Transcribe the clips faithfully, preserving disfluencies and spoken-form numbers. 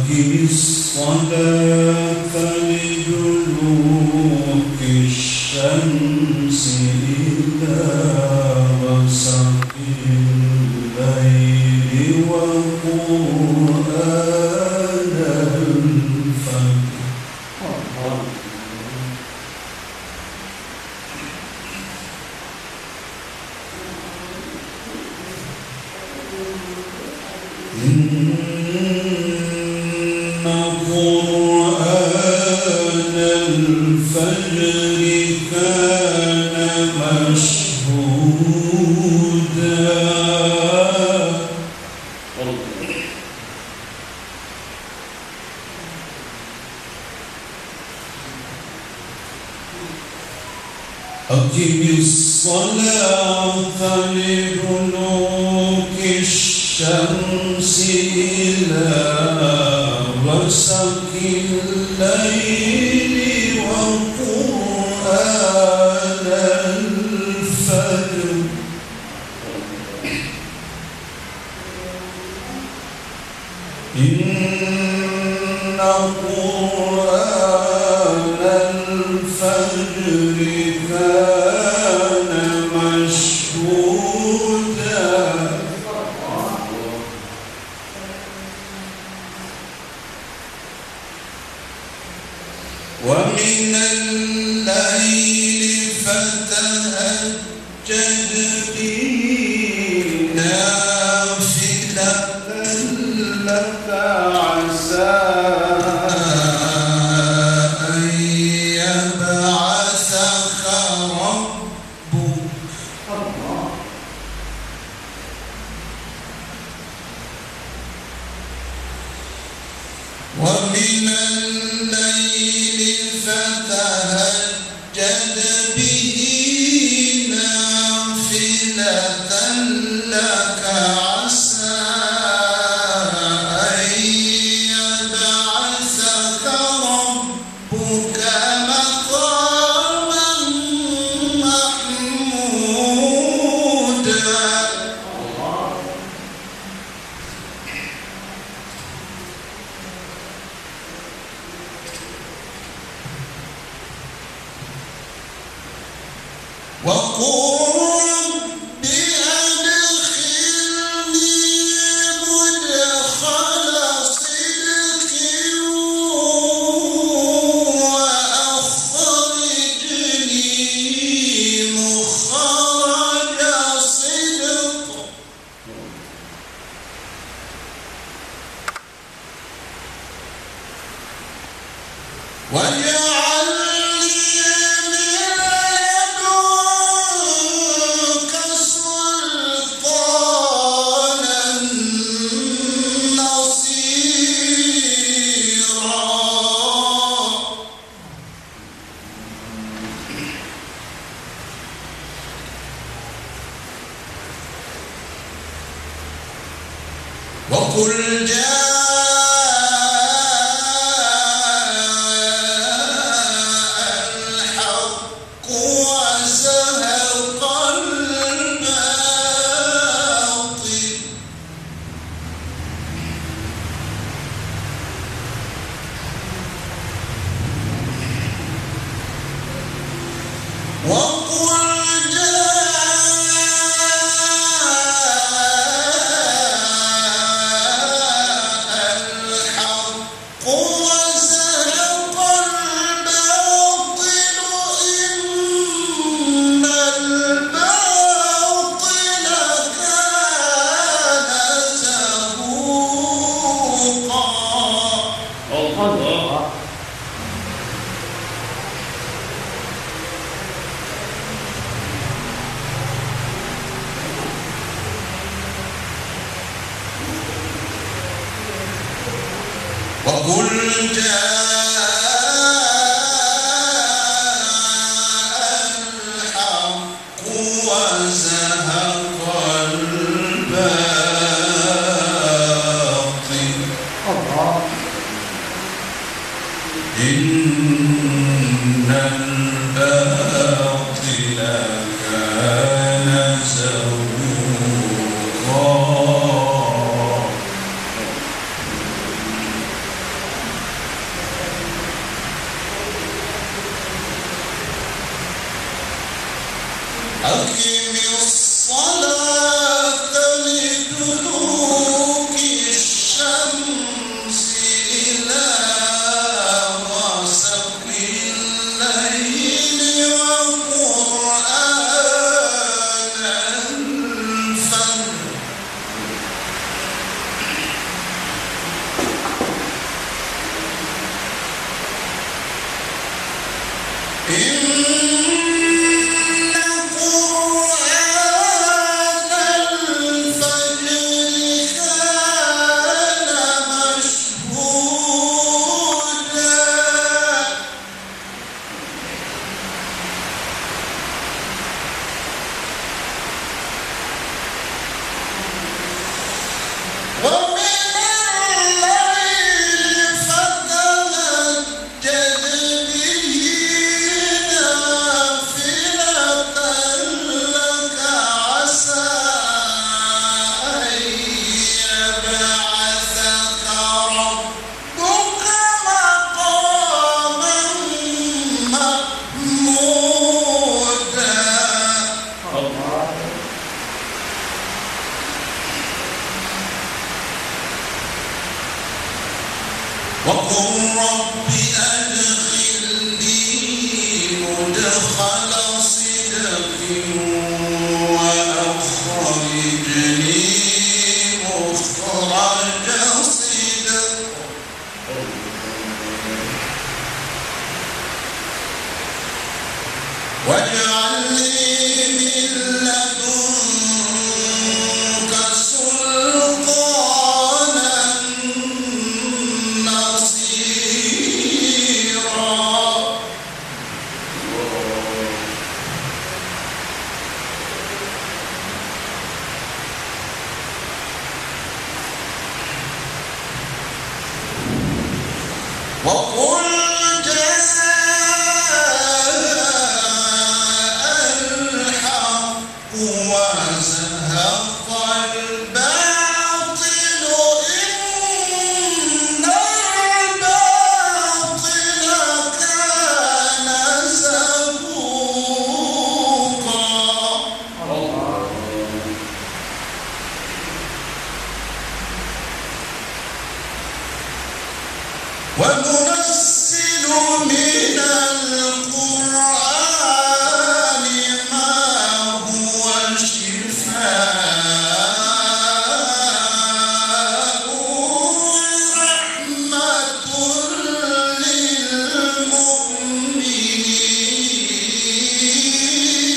أقم الصلاة لدلوك الشمس إلى غسق الليل وقرآن الفجر. إن قرآن الفجر كان مشهودا. أقم الصلاة لدلوك الشمس إلى غسق الليل وقرآن الفجر. إن قرآن الفجر كان مشهودا. ومن الليل فتهجد به نافلة لك عسى أن يبعثك ربك. ومن الليل فتهجد به نافلة لك عسى أن يبعثك ربك مقاما محمودا. وقل رب أدخلني مدخل صدق وأخرجني مخرج صدق. واجعل لي من لدنك سلطانا نصيرا. وقل جاء الحق وزهق الباطل. وقل جاء الحق وزهق الباطل إن الباطل كان زهوقا. الله. وقل جاء الحق وزهق الباطل. الله. إن الباطل كان زهوقا. أقم الصلاة لدلوك الشمس إلى غسق الليل وقرآن الفجر. إن قرآن الفجر كان مشهودا. ومن الليل فتهجد به نافلة لك عسى أن يبعثك ربك مقاما محمودا. وقل رب أدخلني مدخل صدق وأخرجني مخرج صدق. واجعل لي من لدنك سلطانا نصيرا. وقل جاء الحق وزهق الباطل إن الباطل كان زهوقا. وننزل من القرآن ما هو شفاء ورحمة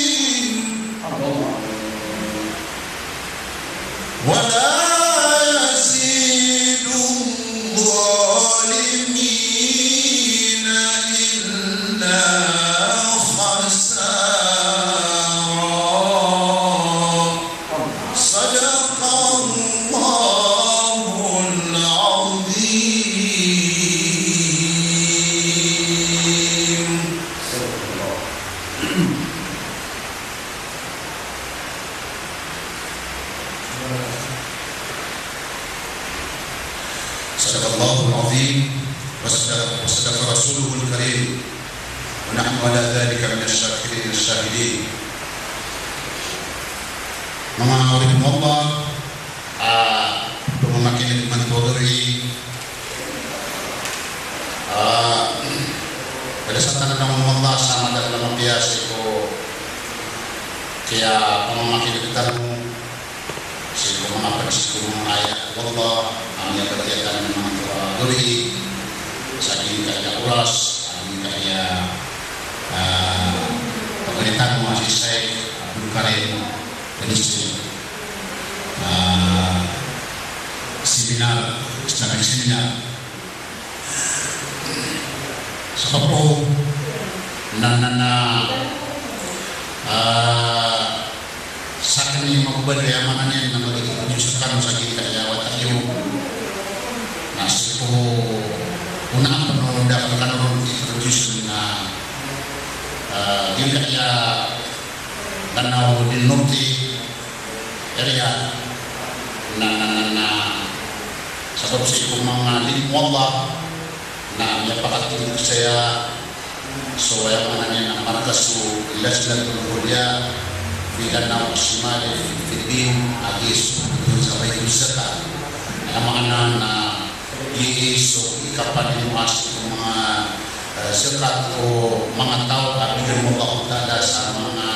للمؤمنين. ولا يزيد الظالمين إلا خسارا. صدق الله العظيم. صدق الله العظيم وصدق، وصدق رسوله الكريم ونحن على ذلك من الشاكرين الشاهدين. Manga oripn o Allah, a, pamamakineg imanto a gawii, a, balasan tano o Allah sa madakl a mapiya sii ko kiyapamamakineg tano sii ko manga pd sii ko manga ayat o Allah a miyabatiya tano imanto a gawii sa giyangkaya oras, sa giyangkaya, a, pagari tano a si Sheikh Abdul Karim Ministry, a, seminar, Islamic seminar. Sa kapro na, na, na, a, sakn i mababaloy a maana niyan na mag-introduce kano sa giyangkaya wata iyo. Na sii ko onaan pn o da kano ron introduce na, a, giyangkaya Lanao Din Norte area na, na, na, na sabap sii ko manga limo o Allah na miyapakatindg saya so aya maana niyan na markas o Lajnatul Ulya Danao Shimali Filipino, a giya so pagdon sa bayad o zakat. Aya maana na giya so ikapanimoas ko manga, eh, zakat o manga taw a bigan o Allah Ta'ala sa manga,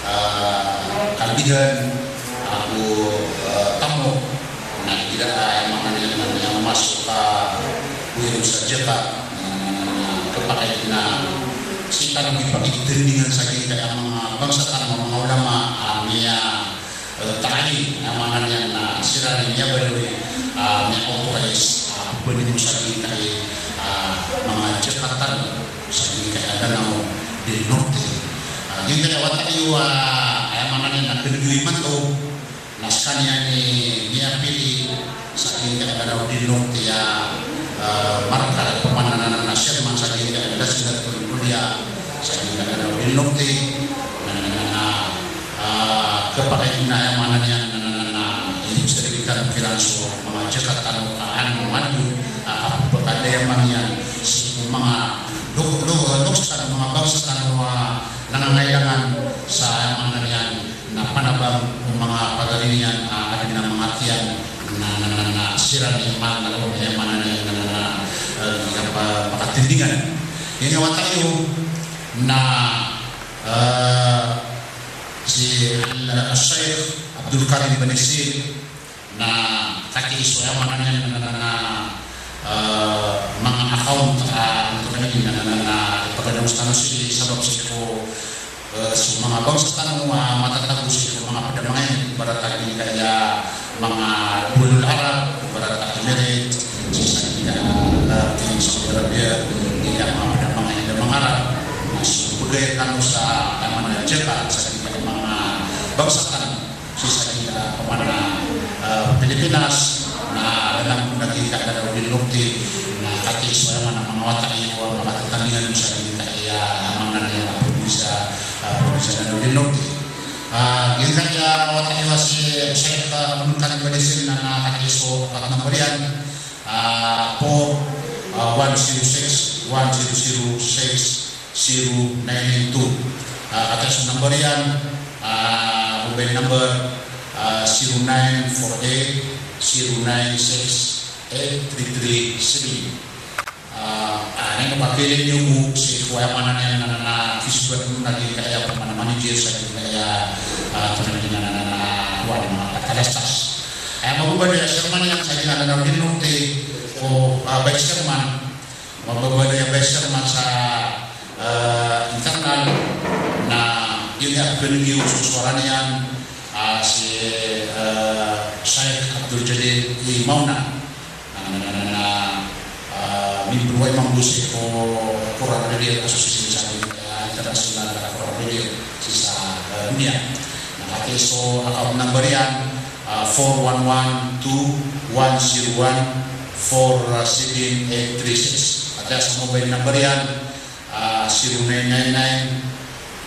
eh, kalebihan ago, eh, tamok. Na igira aya maana niyan na miyamasok a goyang sa zakat, na, na, na, na, kapakay na sii tano di pakitindingan sa giyangkaya manga bangsa tano a manga ulama, a miya, eh, ta'yin, aya maana niyan na siran i miyabaloy, a miya-authorize, a pmbaloy sa giyangkaya, a manga zakat tano sa giyangkaya Danao del Norte. A giyangkaya wata iyo, a aya maana niyan na kelebihan imanto, na sekaniyan i miyapili sa giyangkaya Danao del Norte a, eh, marka, pamana na, na, na chairman sa giyangkaya Lajnatul Ulya sa giyangkaya Danao del Norte, na, na, na, na, ah, kapakay na aya maana niyan na, na, na, na, ini sa di kiran so manga zakat tano ka an madu, ah, kapakadayaman iyan sii ko manga lo-, lo-, loks tano, manga bangsa tano a nangangailangan sa aya maana niyan na panabang o manga pagari niyan, ah, a adn a manga tiyan na, na, na, na siran i mal na, o aya maana niyan na, na, na, eh, aya pa-, pakatindingan. Aya wata iyo na, eh, si Al-, Sheikh Abdul Karim Banisir, na katii so aya maana niyan na, na, na, eh, manga account, ah, antonaa ini na, na, na, na, ipaganaos tano sii sabap sii ko, eh, so manga bangsa tano a matatago sii ko manga pd a manga ini, ibarat a giyangkaya manga Duwalul Arab, ibarat a Emirates, sii sa giyangkaya, eh, King Saudi Arabia, giyangkaya manga pd a manga ini a manga Arab. Na so pagaya tano sa aya maana zakat sa giyangkaya manga bangsa tano sii sa giyangkaya pamana, eh, Pilipinas, na anan a giyangkaya Danao del Norte, na katii so aya maana manga wata iyo a makatatandingan sa giyangkaya, aya maana niyan a probinsiya, eh, probinsiya Danao del Norte. Ah, giyangkaya wata iyo a si Sheikh, eh, Abdul Karim Banisir na, na katii so account number iyan, ah, four, ah, one zero six, one zero zero six, zero nine nine two. Ah, katii so number iyan, ah, mobile number, ah, zero nine four eight zero nine six eight three three three. Ah, ah, ino kakilin iyo bo sii ko aya maana niyan na, na, na Facebook na giyangkaya pamana manager sa giyangkaya, ah, antonaa ini na, na, na, na, wan, ah, katalastas. Aya mababaloy a chairman iyan sa giyangkaya Danao del Norte ko, ah, vice chairman. Mababaloy a vice chairman sa, eh, internal na giyangkaya pkhan'g iyo so sowara niyan, ah, si, eh, Sheikh Abdul Jalil Imauna. Na, na, na, na, na, ah, membro a imam bo sii ko Quran Reader Association sa, eh, international Quran Reader sii sa, eh, doniya. Na katii so account number iyan, ah, four one one two one zero one four seven eight three six. Katii so mobile number iyan, ah, zero nine nine nine,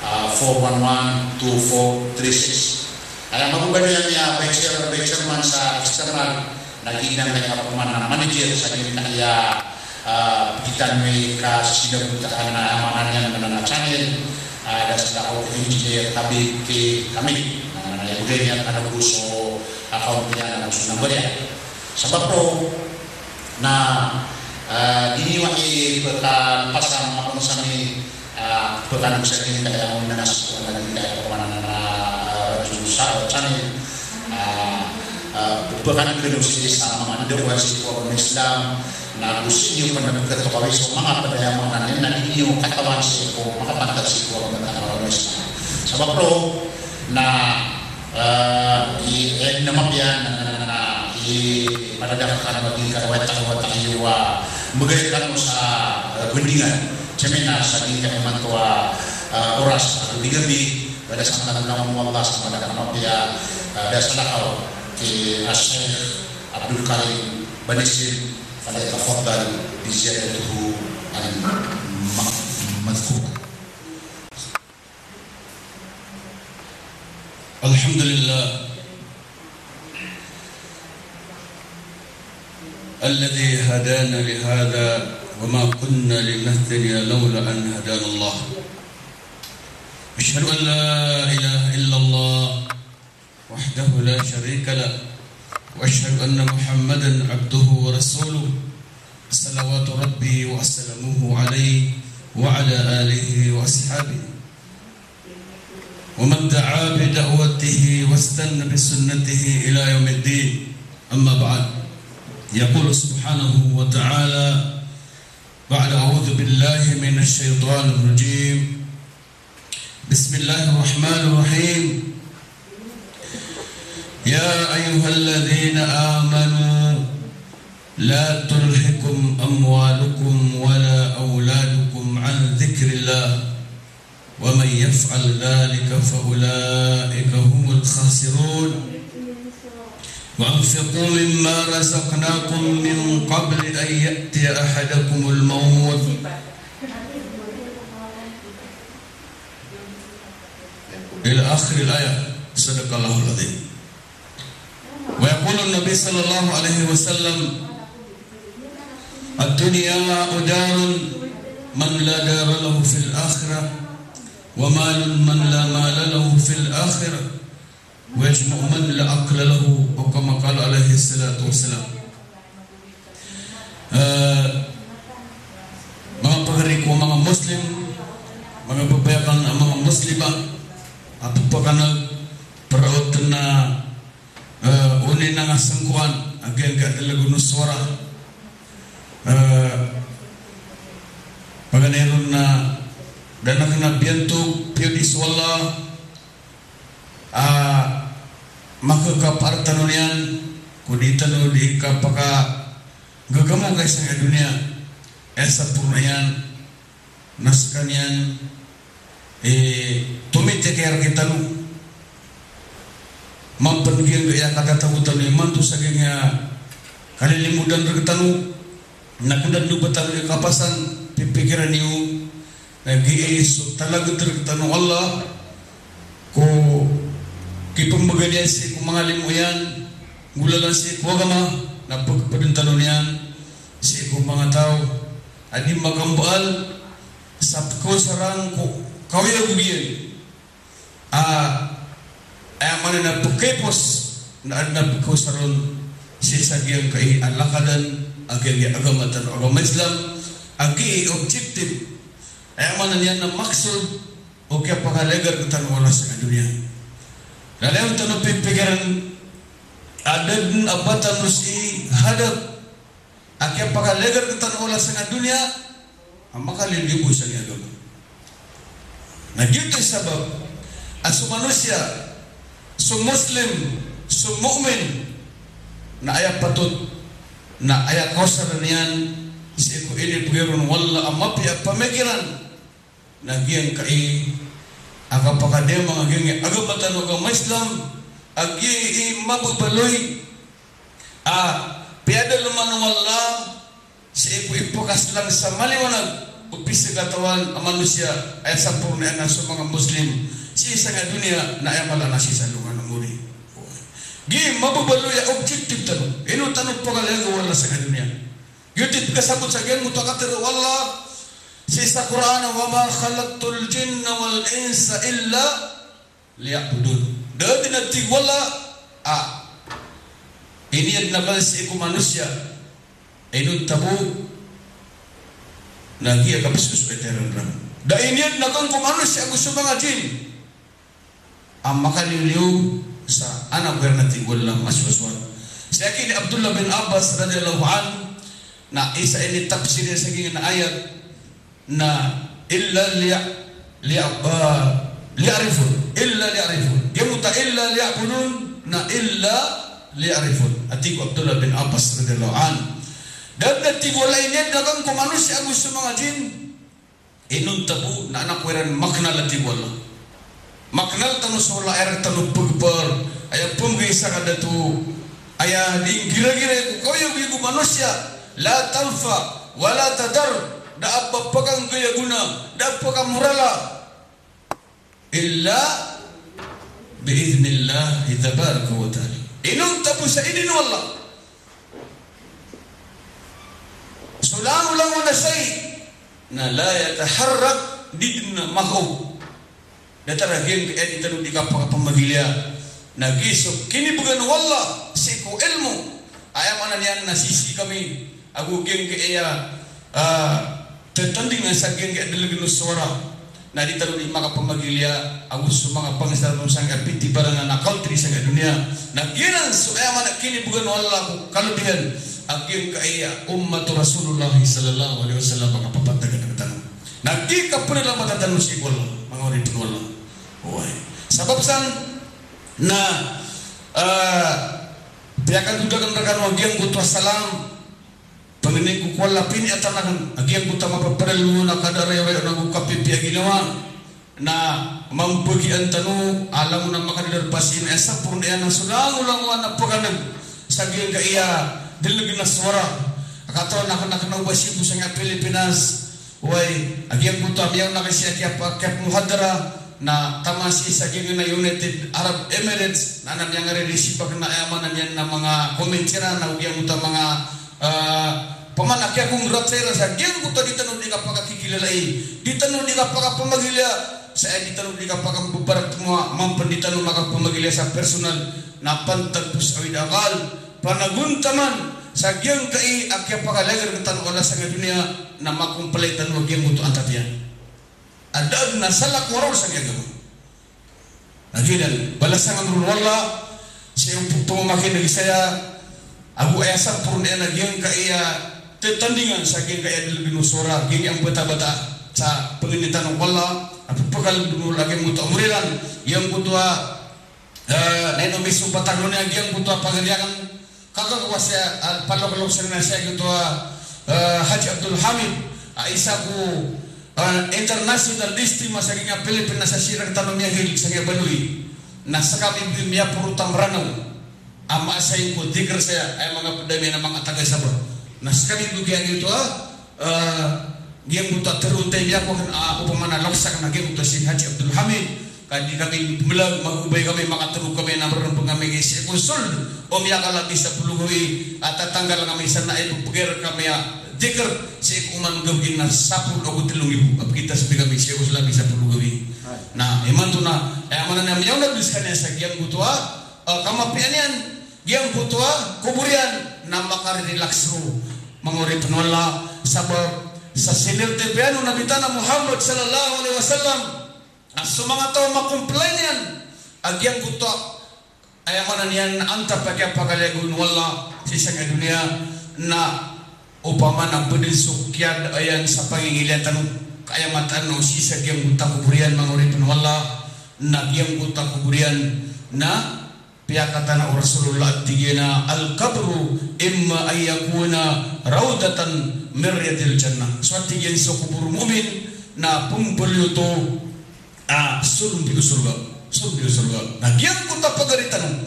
ah, four one one two four three six. Aya mababaloy a miya vice chair-, vice chairman sa external, na giyangkaya pamana manager sa giyangkaya, ah, pagitano i kasisida bo ta, na aya maana niyan na, na, na channel, ah, da salakaw ko Engineer Kabib K Kamil. Na, na, na, ibgay niyan kano bo so account iyan ago so number iyan. Sabap roo na, ah, di niyo ipkhalpas a mapangsa mi, ah, pkhan'g sa giyangkaya aya maana niyan na so, na giyangkaya pamana na, ah, so sa, channel, ah, ah, pkhan'g kano sii sa manga ndawa sii ko agama Islam, na ago sii niyo pn pkhatokawi so manga pd a aya maana niyan na di niyo katawan sii ko makapantag sii ko agama Islam. Sabap roo na, ah, i, eh, na mapiya na, na, na, na, i, pada da kano a giyangkaya wata, wata iyo a mbgay kano sa, eh, bndingan, seminar sa giyangkaya imanto a, eh, oras a gabi-gabi, pada sa manga langon o Allah sa pada kano a mapiya, eh, da salakaw ki Sheikh Abdul Karim Banisir, falyatafaddal bi ziyadatihi al-ma-, madhkur. الحمد لله الذي هدانا لهذا وما كنا لنهتدي لولا أن هدانا الله. أشهد أن لا إله إلا الله وحده لا شريك له، وأشهد أن محمدا عبده ورسوله، صلوات ربي وسلامه عليه وعلى آله وأصحابه ومن دعا بدعوته واستن بسنته إلى يوم الدين. أما بعد، يقول سبحانه وتعالى بعد أعوذ بالله من الشيطان الرجيم، بسم الله الرحمن الرحيم. يا أيها الذين آمنوا لا تلهكم أموالكم ولا أولادكم عن ذكر الله ومن يفعل ذلك فأولئك هم الخاسرون. وأنفقوا مما رزقناكم من قبل أن يأتي أحدكم الموت إلى آخر الآية. صدق الله العظيم. ويقول النبي صلى الله عليه وسلم: الدنيا دار من لا دار له في الآخرة، ومال من لا مال له في الآخرة، ويجمع من لا عقل له، أو كما قال عليه الصلاة والسلام. Eh, manga pagari ko manga Muslim, manga babayaan a manga Muslima, a pphakana, peraotna, eh, oni na nga sangkoan, a giyangkai a talaga o sowara. Eh, paganay ron na da na kena biyantog, piyo di so Allah, a makakapaar tano niyan, ko di tano di kapakagagamo kai sangkai a doniya, aya saporna iyan, na sekaniyan, eh, tomitik iyan rektano. Mampen giyangkaya katatago tano imanto sa giyangkaya kalilimodan rektano, na ko da den o ba tano di kapasan, pipikiran iyo, na giyai so talaget rektano o Allah, ko kipembegay niyan sii ko manga limo iyan, nggolalan sii ko agama, na pegpeden tano niyan sii ko manga taw a di makambaal sa pekaosar on ko kaoyagoyag iyan. A, aya maana na pekaipos, na aden a pekaosar on sii sa giyangkai a lakadan a giyangkai a agama tano a agama Islam, a giyai objective. Aya maana niyan na maksod o kiyapakaleger rektano o Allah sangkai a doniya. Na leon tano pipikiran a da den a ba tano sii hadap a kiyapakaleger rektano o Allah sangkai a doniya, a makaliliyo bo sangkai a agama. Na giyoto i sabap a so manosiya, so Muslim, so mu'min, na aya patot, na aya kaosar iyan sii ko inibegay ron o Allah a mapiya a pamikiran, na giyangkai a kapakadiyamang a giyangkai a agama tano a agama Islam, a giyai mababaloy a piyadalman o Allah sii ko ipekaslang sa maliwanag o pisekatawan a manosiya, aya saporna iyan na so manga Muslim sii sangkai a doniya, na aya mala na sii sa alongan a mori. Giyai mababaloy a objective tano. Ino tano pekaleger o Allah sangkai a doniya. Giyoto i pekasabot sa giyangkoto a katero o Allah sii sa Qur'an, "Wa ma khalaqtul jinna wal insa illa liya'budun." Da den a tig o Allah a iniyad aken sii ko manosiya, inonta bo na giya kapesosoat iran. Da iniyad aken ko manosiya ago so manga jin a makaliliyo sa anak ko iran a tig o Allah, masosoat. Sii ki Abdullah bin Abbas radiyallahu anhu, na isa initafsir iyan sa giyangkai a ayat na illa liya-, liya-, ah, liya'rifun, illa liya'rifun. Giyoto a illa liya'budun, na illa liya'rifun. A tig o Abdullah bin Abbas radiyallahu anhu, da den a tig o Allah iniyad aken ko manosiya ago so manga jin, inonta bo na anak ko iran makenal a tig o Allah. Makenal tano so Allah, aya rektano pegpar, aya pembegay sa kadato, aya di nggiragiray ko kaoyagoyag o manosiya, la tanfa wa la tadar, da a ba pekanggayagona, da a pekamorala, illa bi idhnillahi tabaraka wa ta'ala. Inonta bo sa idin o Allah. So langolangon a shay na la yataharrak, di den a makaog. Datar a giyangkai a di tano di kapakapamagiliya. Na giya so kinibgan o Allah sii ko ilmo. Aya maana niyan na sisii kami ago giyangkaya, ah, tatandingan sa giyangkaya dalagn o sowara. Na di tano di makapamagilaya ago so manga bangsa tano sangkaya pitibaran na country sangkaya doniya. Na giyanan so aya maana kinibgan o Allah ko kalabihan a giyangkaya ummat o Rasulullah sallallahu alaihi wasallam a kapapantagan rktano. Na di kapanalamatan tano sii ko Allah, manga oripn o Allah. Oway. Sabap san na, ah, piyakadod akn rkano a giyangkoto a salam. Pangnin ko ko Allah, piniyataan akn a giyangkoto a mapapadalm on a kadarayaw on ago kapipiya a ginawa. Na mambagian tano a langon a makadadarpa sii na aya saporna iyan a so langolangon a pakaneg sa giyangkaya dalagn a sowara. A katawan akn a kna o ba sii bo sangkaya Pilipinas. Oway, a giyangkoto a miyaona akn sii a kiyapa-, kiyapmuhadara na taman sii sa giyangkaya United Arab Emirates, na, na miyangaridi sii pn a aya maana niyan na manga comments iran, na o giyangkoto a manga, ah, pman a kiyakongrats iran sa giyangkoto a di tano di kapakakikilalai, di tano di kapakapamagilaya, sa aya di tano di kapakambabaratemowa, man pn di tano makapamagilaya sa personal, na pantag bo sa awid a akal, panagontaman sa giyangkai a kiyapakalagr rktano o Allah sangkaya doniya, na makomply tano a giyangkoto a antat iyan. A da dn a salakaw a roo sangkaya agama. Na giyanan, balasan kano ron o Allah sii ko pamamakineg saya, ago aya saporna iyan a giyangkaya tatandingan sa giyangkaya dalagn o sowara, giyangkaya mbatabata sa pangnin tano ko Allah a pphakaldn o Allah a giyangkoto a omor iran, giyangkoto a Eh, na ino misopat akn on a giyangkoto a pagari akn, kaka ko wasa, ah, paloklok sii na sii giyangkoto a, eh, Haji Abdul Hamid, a isa ko, eh, international esteem sa giyangkaya Pilipinas a sii rktano miyahil sangkaya baloy. Na skami bo i miyaporot a Mranaw a maasay ko dikr saya, aya manga pd ami na manga taga Sabah. Na skami bo giyangkoto a, eh, giyangkoto a tharoon ta i miyakowa akn a opama na lokes akn a giyangkoto a si Haji Abdul Hamid, ka di kami mbelag, magobay kami, makatero kami, na mrmbng kami sii ko sold o miyakala a bisa polo gawii a tatanggal kami san na ipeger kami a dikr sii ko oman gawii na sapolo ago telo nggibo a pkita sii kami sii ko sold a bisa polo gawii. Na imanto na, eh, aya maana niyan a miyaona dn skaniyan sa giyangkoto a, eh, kamapiya niyan, giyangkoto a kobor iyan na makari-relax roo, manga oripn o Allah, sabap sa sinirtipiyan o Nabi tano a Muhammad sallallahu alaihi wasallam a so manga taw a makomply niyan a giyangkoto a, aya maana niyan na antap a kiyapakalagoon o Allah sii sangkaya doniya, na opama na ba dn so kiyada iyan sa pangingilaya tano, ka aya mataan o sii sa giyangkoto a kobor iyan, manga oripn o Allah, na giyangkoto a kobor iyan na piyakatana o Rasulullah a tig iyan a, "Al-qabru imma an yakuna rawdatan min riyadil jannah." So a tig iyan so kobor o mu'min na pmbaloy oto a solombi o sorga. Solombi o sorga. Na giyangkoto a pagari tano,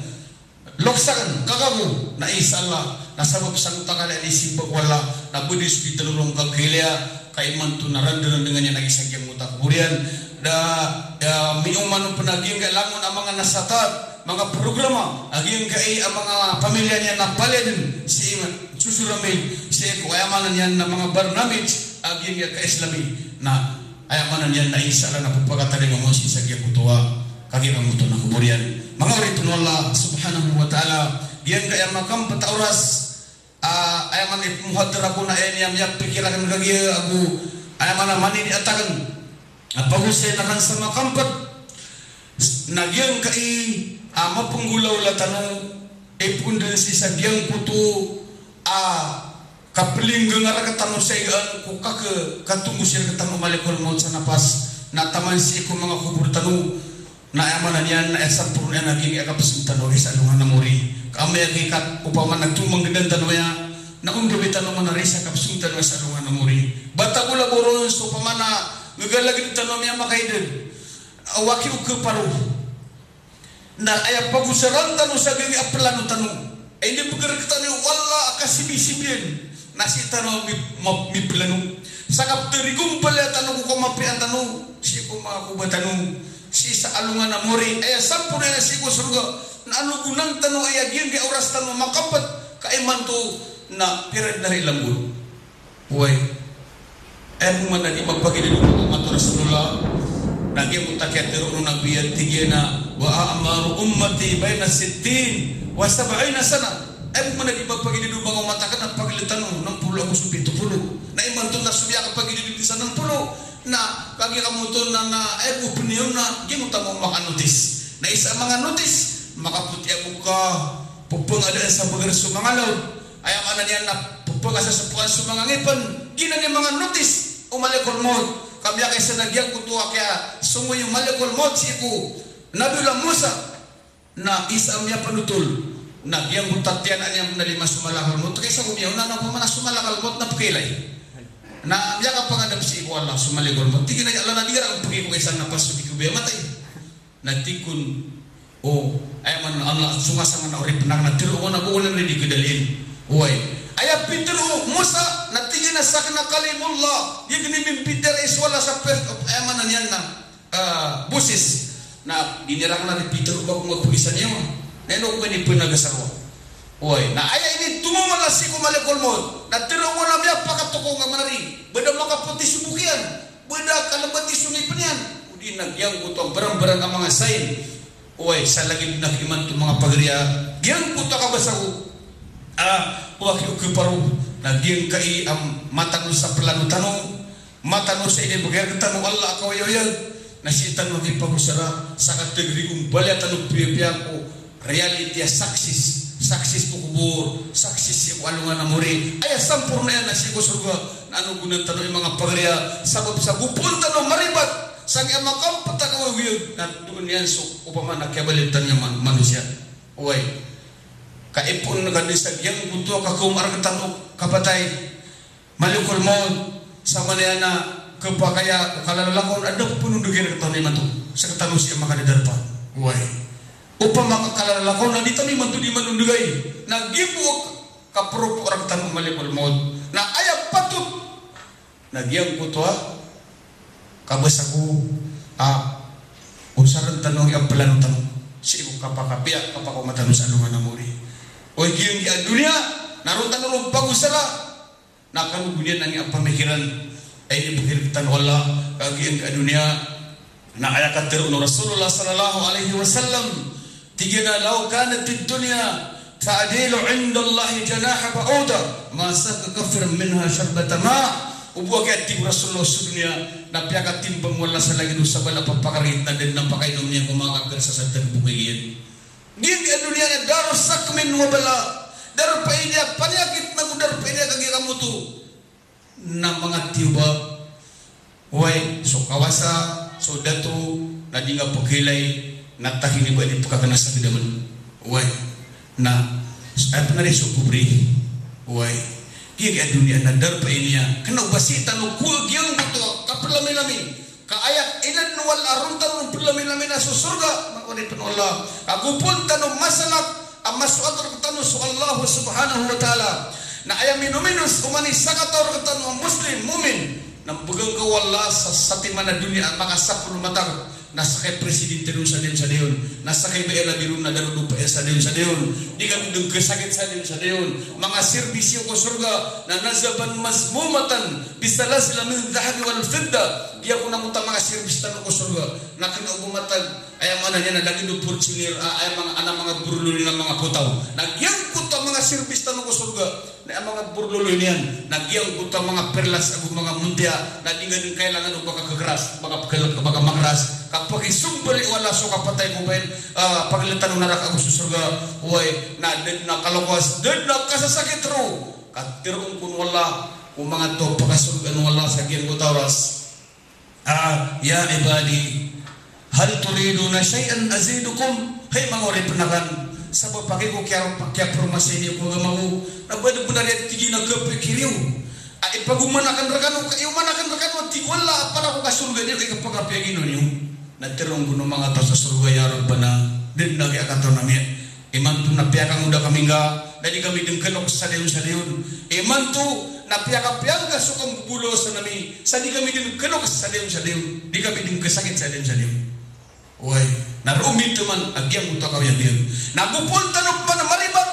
lokes akn, kaka ko, na insha Allah, na sabap sangkoto a kaliyan i simba ko Allah, na ba dn so di tano ron kagiya, ka imanto na randerandngan iyan a gii sa giyangkoto a kobor iyan. Da, da, miyoman o pn a giyangkaya langon a manga nasatat, manga programa a giyangkai a manga pamilya niyan na palaya dn sii, sosiyal media, sii ko aya maana niyan na manga barnamij a giyangkai a ka-Islami. Na aya maana niyan na insha Allah na pphakatalingoma on sii sa giyangkoto a, ka giyangkoto na kobor iyan. Manga oripn o Allah subhanahu wa ta'ala, giyangkai a makambtad a oras, ah, aya maana i pmuhadara ko na aya niyan miyapikir akn kagiya ago aya maana a manidi a takn a pagosayn akn sa makambtad na giyangkai a mapnggolawla tano, ipon dn sii sa giyangkoto a kaplinggang a rktano sa igaan ko kaka, katonggos i rktano o malikol mawt sa napas, na taman sii ko manga kobor tano. Na aya maana niyan na aya samporo niyan na giyangkai a kapsong tano aya sa alongan a mori. Ka amay ka opama na tomanggadan tano aya, na ondawi tano man a ri sa kapsong tano aya sa alongan a mori. Bata ko laboron so opama na nggalagd tano a miyamakaidad a waki o keparo. Na aya pagosaran tano sa giyangkai a plano tano. Ay di pegr rktano o Allah a kasibisibiyan. Na sii tano mi-, ma-, miplano. Sa kaptarigompal tano ko kamapiyaan tano, sii ko manga koba tano, sii sa alongan a mori, aya samporo niyan sii ko sorga, na alogonan tano aya giyangkai a oras tano makapet, ka imanto na piran na ri langgol. Oway. Aya pman a di mapagilid o manga omat o Rasulullah, Lagid o takiya tero o Nabi a tig iyan a, "Wa a'maru ummati baina sittin wa sab'ina sana." Aya bo man a di ba pagilid o manga omat akn na pagilid tano nm polo ago so pito polo. Na imanto na so miyakapagilid sa nm polo. Na kagiya kamoto na, na aya bo pn iyan na giyangkoto a manga notis. Na isa a manga notis, makapoti a boka, ppangadaan sa bagar so manga law. Aya maana niyan na pphakasasapoan so manga ngipn. Giyanan i manga notis o Malikul Mawt. Ka miyakaisa na giyangkoto a kiyasongowi o Malikul Mawt sii ko Nabiyullah Musa. Na isa a miyapanotol. Na giyangkoto a tiyanan iyan na lima so Malakal Mawt. Kaisa ko miyaona na opama na so Malakal Mawt na pkhailay. Na miyakapangadap sii ko Allah so Malikul Mawt. Tig iyan a, "Ya Allah, na di ka rakn pkhaikowa isa na paso di ko biyamatay." Na tig kon, o, aya maana niyan na Allah, songa sangana oripn akn na tero ko na bo ko na di kadalin. Oway. Aya pitharo o Musa, na tig iyan a sakn na Kalimullah. Giya gini mimbitiyarai so Allah sa pes, aya maana niyan na, ah, boses. Na gini rakn na di pitharo ba ko nga pogisa niyan. Na ino ko ba ini pnagasaro. Oway. Na aya initomo o Allah sii ko Malikul Mawt. Na tero ko na miyapakatoko nga manari. Ba da makapoti so bok iyan. Ba da kalbati so ngipn iyan. Odi na giyangkoto a barangbarang a manga sign. Oway, sa lagid na imanto manga pagari a giyangkoto a kabasa ko. Ah, oway, ki o keparo. Na giyangkai a matano sa plano tano. Matano sa inibgay rktano o Allah a kaoyagoyag. Na sii tano kipagosara sa katagri ko mbala tano piyapiya ko reality a success, success ko kobor, success sii ko alongan a mori. Aya samporna iyan na sii ko sorga, na ano gonan tano i manga pagari a sabap sa gopon tano maribat, sa giya makampet a kaoyagoyag, na doon iyan so opama na kiyabalin tano a man-, manosiya. Oway. Kaipoon ka di sa giyangkoto a kakaoma rktano kapatay. Malikul Mawt, sa manaya na khapakay o kalalalakaw na da pnondogay rktano imanto. Sktano sii a makadadarpa. Oway. Opama ka kalalalakaw na di tano imanto di manondogay. Na giya bo a kapropo rktano o Malikul Mawt. Na aya patot. Na giyangkoto a kabasa ko a osarn tano a plano tano. Sii ko kapakapiya, kapakaoma tano sa alongan a mori. Oway, giyangkai a doniya, na ron tano ron pagosara. Na kano goniyan angkai a pamikiran a inibgay rktano o Allah, ka giyangkai a doniya. Na aya katharo o Rasulullah sallallahu alaihi wasallam, tig iyan a, "Law kanatid dunya ta'dilu indallahi janaha ba'udah, ma saqa kafiran minha sharbata ma'." O bo a kiyathigo o Rasulullah so doniya, na piyakatimbang o Allah sa lagid o sabala a papakargit na da dn a pakainom niyan ko manga kafir sa satag bo kagiya. Giyangkai a doniya na darpa ini a paniyakit nago darpa ini a kagiya kamoto na manga tiyoba. Oway, so kawasa, so dato, na di nga pkhailay, na tahini ba di pkhakna sa gdamn. Oway, na, so, aya pn ari so pobre. Oway, giyangkai a doniya na darpa ini a kna o ba sii tano ko giyangkoto a kaplamilamid. Ka aya inadn o Allah a ron tano ron plaminamina so sorga, manga oripn o Allah. Ka gopon tano masalak a masoat rktano so Allah subhanahu wa ta'ala. Na aya minominos oman i sakataw rktano a Muslim, mu'min, na mbgan ka o Allah sa satiman a doniya a makasapolo mata, na sakay presidente ron sa dayon sa dayon, na sakay ba i labi ron na darodopa iyan sa dayon sa dayon. Di kami dn khasakit sa dayon sa dayon. Manga serbisyo ko sorga na nazaban mazmumatan bisalasila min dhahabi wal fidda. Di ako na mota manga serbis tano ko sorga na kna o bo matag, aya maana niyan na lagid o Fortuner, a, aya manga, ana manga borlolo niyan a manga potaw. Na giyangkoto a manga serbis tano ko sorga na aya manga borlolo niyan na giyangkoto a manga perlas ago manga montiya, na di nga dn kailangan o ba ka khakras, ba ka pkl-, ba ka makras, ka pakisombali o Allah so kapatay ko ba iyan, a, pagltan o naraka ago so sorga. Oway, na da dn a kalokas, da dn a kasasakit ron. Ka tharoon kon o Allah ko manga taw a pakasorgaan o Allah sa giyangkoto a oras. A, "Ya ibadi, hal turiduna shay'an azidukum?" Hay manga oripn akn, sabap a kagiya ko kiya-, kiyapromisa niyo ko agama ko, na ba dn bnar iyan tig iyan a kapikir iyo a ipagoman akn rkano, ka iyoman akn rkano, tig o Allah, a para ko kasorga niyo, i kapakapiya ginawa niyo. Na tharoon kon o manga taw sa sorga, "Ya Rabbana, da dn a kiyakataw ami." Imanto na piyakangoda kami ngka, na di kami dn kaloks sa dayon sa dayon. Imanto na piyakapiya ngka so kambobolosan ami, sa di kami dn kaloks sa dayon sa dayon. Di kami dn khasakit sa dayon sa dayon. Oway, na roo mitaman a giyangkoto a kaoyagoyag. Na gopon tano pman a maribat.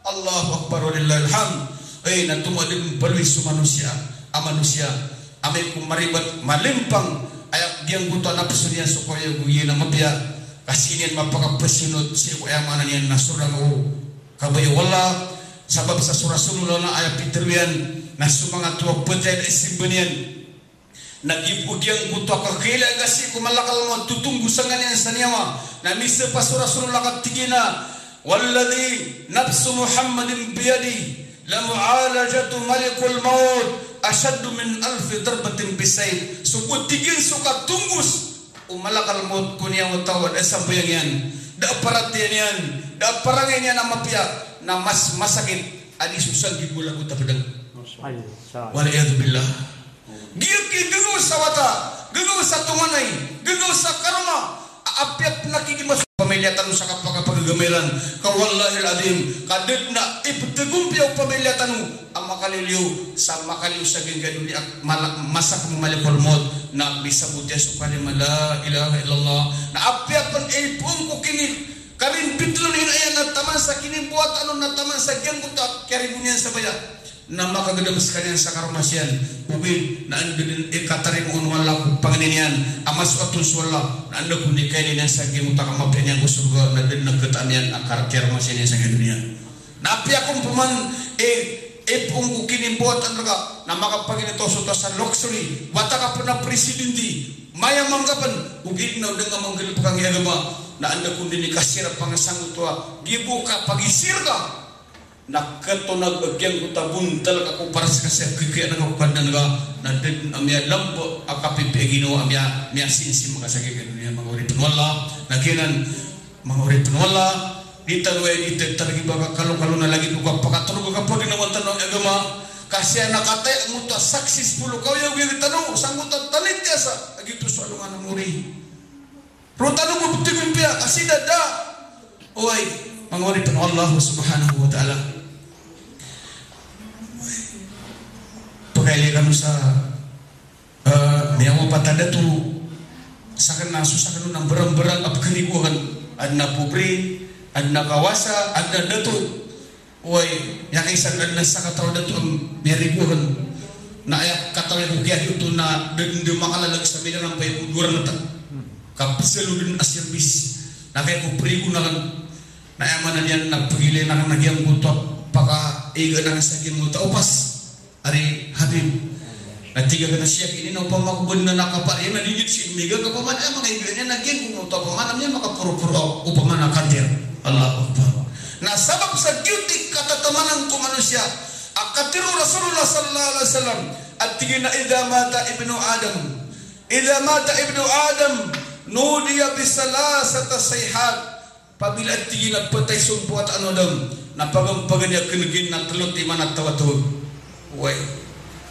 Allahu Akbar, walillahil hamd. Ay, na tomo a da dn baloy so manosiya, a manosiya. Amay ko maribat, malimpang, aya Giyangkoto a napso niyan so kaoyagoyag iyan a mapiya, ka sii niyan mapakapasonot sii ko aya maana niyan na so langon o kabaya o Allah, sabap sa so Rasulullah na aya pitharo iyan na so manga toa a patay a isimba niyan na gibo giyangkoto a kakhailay ka sii ko malakal mawt, totonggo sangkanan iyan sa niyawa. Na misapa so Rasulullah ka tig iyan a, "Walladhi nafsu Muhammadin biyadihi, lamu'alajatu malikil mawt ashaddu min alfi darbatin bis-sayf." So bo, tig iyan, so katonggos o malakal mawt ko niyawa o taw a da a sambayang iyan, da a paratiyaya niyan, da a parangay niyan a mapiya, na mas masakit a di so sanggibo a lagot a pedang. Wal iyadhu billah. Giya ki gagaw sa wata, gagaw sa tonganay, gagaw sa karoma, a apiya pn a kinimas pamilya tano sa kapakapagagama iran, ka wallahil adhim, ka da dn a ipthagompiya o pamilya tano a makaliliyo sa makaliyo sa giyangkai a doniya a mala-, masa ko malikul mawt, na misabot iyan so kalima la ilaha illallah. Na apiya pn a ipoon ko kini-, karin pitlo niyan aya na taman sa kinimbawataan on, na taman sa giyangkoto a kiyaribon iyan sa baya, na makagdam skaniyan sa karoma siyan. Ogaid na anda dn i katarima on o Allah ko pangni niyan a masoat on so Allah, na anda kon i kailay niyan sa giyangkoto a kamapiya niyan ko sorga, na da dn a khataan iyan a kar-, kiyaromasiya niyan sa giyangkai a doniya. Na apiya kon pman i, ipoon ko kinimbawataan rka, na makapaginitaw so taw sa luxury, wata ka pn a presidente, mayaman ka pn, ogaid na o da nga manggalbk angkai a agama, na anda kon dn i kasir a pangasanggoto a gibo ka pagisir ka. Na katonag a giyangkoto a bontal ka ko paras ka sa khakiya na ka ko Kadnan ka, na da dn a miyalamba a kapipiya a ginawa a miya, miyasinsim ka sa giyangkai a doniya, manga oripn o Allah. Na giyanan, manga oripn o Allah, di tano aya di tano targiba ka kalokalo na lagid o kapakatorog a kapaginawa tano a agama. Ka siya na kataya angkoto a successful o kaoyagoyag tano sangkoto a tanitiyasa a giyoto so alongan a mori. Roo tano bo pthagompiya ka sii da da. Oway, manga oripn o Allah subhanahu wa ta'ala. Pkailay kano sa, eh, miyawapat a dato, sakn na so sakn on a mbarangbarang a pkharigo akn, adn a pobre, adn a kawasa, adn a dato. Oway, aya kaisa na adn a sakataw a dato a miyarigo akn. Na aya katawi ko kiyagiyoto na da dn a makalalag sa Midanampai ko dowa rnta. Ka pzalo dn a service. Na kaya ko prigo na akn. Na aya maana niyan na pgilayn akn a giyangkoto a pakaiga akn sa giyangkoto a opas. Ari Habib. Na tig akn a Sheikh, ini na opama ko bnar na kapar iyan na di niyan sii miga ka opama na aya manga iga niyan na giyangkoto a opama na miyamakaporoporo, opama na kandir. Allahu Akbar. Na sabap sa giyoto i katatamanan ko manosiya a katharo o Rasulullah sallallahu alaihi wasallam a tig iyan a, "Idha mata ibnu Adam, idha mata ibnu Adam, nudiya bi thalathati sayhat." Apabila tig iyan a phatay so mbawataan o Adam, na pagampagan iyan a kneg iyan na tlo timan a taw a taw. Oway.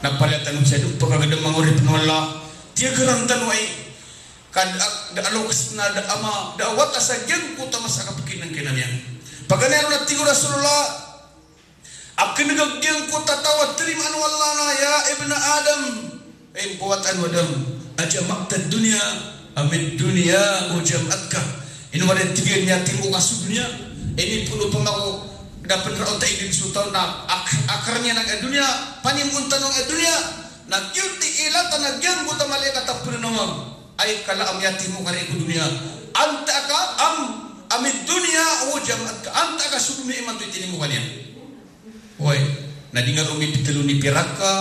Na palaya tano siya dn pkagdam, manga oripn o Allah. Tiyagaran tano ai. Ka da, da a loks na da a ama, da a wata sa giyangkoto a masa a kapkinangkinan iyan. Paganay ron na tig o Rasulullah a kneg a giyangkoto a taw a tarimaan o Allah na, "Ya ibna Adam, hay mbawataan o Adam, ajma'ta ad-dunya am ad-dunya jama'atka?" Ino wari, tig iyan, miyatimo ka so doniya? Inipoon, opama ko da pn raota i dn so taw na ak-, akar iyan angkai a doniya, panimoon tano angkai a doniya. Na giyoto i ilatan a giyangkoto a malaikat a pnanawag. Ay kala a miyatimo ka ri ko doniya. Anta ka am, am ad-dunya jama'atka. Anta ka so doniya imanto i tinimo ka niyan. Oway, na di nga ron miptlo ni pirak ka,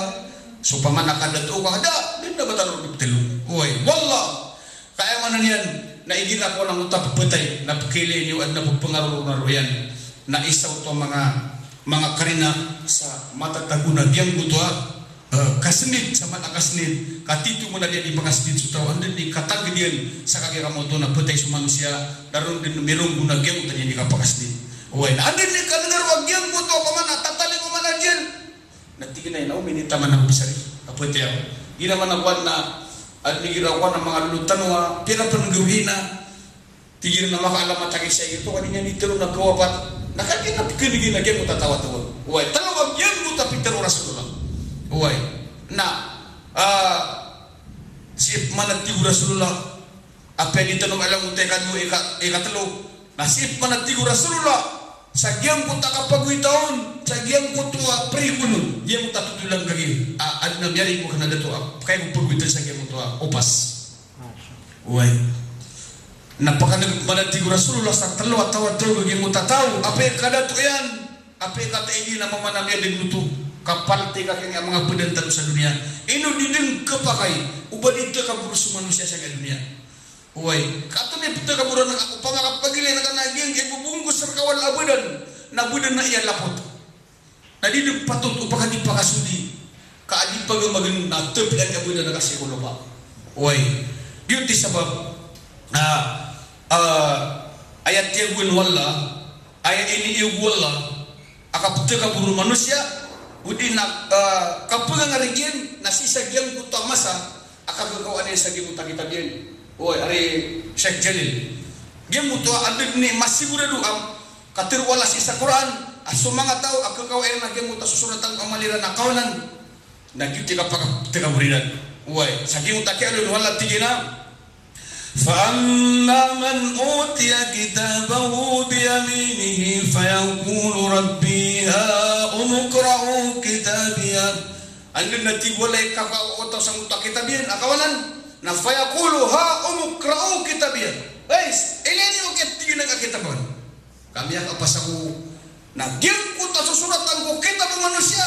so opama na kadato ka, da, di na ba tano ron miptlo. Oway, wallah. Ka aya maana niyan, na igira ko na oto a phatay, na pkhailay niyo, adn a ppangaroroo na roo iyan. Na isa oto a manga, manga karina sa matatago na giyangkoto a Eh, kasnid, sa maana kasnid, ka tito man a di makasnid so taw, anda dn i katagd iyan sa kagiya ka maoto na phatay so manosiya, da ron dn mironggo na giyangkoto a di kapakasnid. Oway, na anda dn i kanengaro a giyangkoto a opama na tatalingoma na diyan. Na tig iyan a, "Ino, minitaman ako pisari a phatay ako." Giya man a kowan na, adn igira kowan a manga lolot tano a, pira pn gawii na Tig iran a makaalamat a kisa ito, ka di niyan itharo na kawapat. Na kagiya na pkhaneg iyan a giyangkoto a taw a taw. Oway, tlo a giyangkoto a pitharo o Rasulullah. Oway. Na, ah, sii pman a tig o Rasulullah, apiya di tano mailay oto a ikadowa, ika-, ikatlo. Na sii pman a tig o Rasulullah, sa giyangkoto a kapagowita on, sa giyangkoto a prigo on, giyangkoto a totolan kagiya, ah, adn a miyarigo akn a dato a, kaya ko pagowitan sa giyangkoto a opas. Oway. Na pakadag, pakadag tig o Rasulullah sa telo a taw a taw a giyangkoto a taw, apiya kadato iyan, apiya kataigi na mamanamiyadeg oto, kapalti ka kiyangkaya manga badan tano sa doniya. Ino di den kapakay o ba di takabor so manosiya sangkaya doniya. Oway, kato ni ptakaboran ka, opama ka pagilay na ka na giyangkaya bobongkos rka wala a badan, na badan na iya lapot. Na di den patot o pakadi pakasodi, ka a di pagamagen na tapian ka badan ka sii ko lopa. Oway, giyoto i sabap, ah, ah, aya tiyagoan o Allah, aya iniiyog o Allah, a kaptakabor o manosiya, odi na, ah, kapngangarig iyan, na sii sa giyangkoto a masa, a kakakawaan iyan sa giyangkoto a kitab iyan. Oway, ari Sheikh Jalil. Giyangkoto a adn i masigorado a katharo o Allah sii sa Qur'an, a so manga taw a kakawaan iran a giyangkoto a sosoratan ko amal iran a kawanan, na giyoto i kapaka-, kaptakabor iran. Oway, sa giyangkoto a kiyaaloy o Allah tig iyan a, "Fa amma man utiya kitabahu bi yaminihi fa yaqulu rabbi ha'umu iqra'u kitabiyah." Anda na tig o Allah i kakaoto sangkoto a kitab iyan a kawanan, na fa yaqulu ha'umu iqra'u kitabiyah. Guys, ilay niyo ko kitab iyan a kitab akn. Ka miyakapas ako, na giyangkoto a sosoratan ko kitab o manosiya.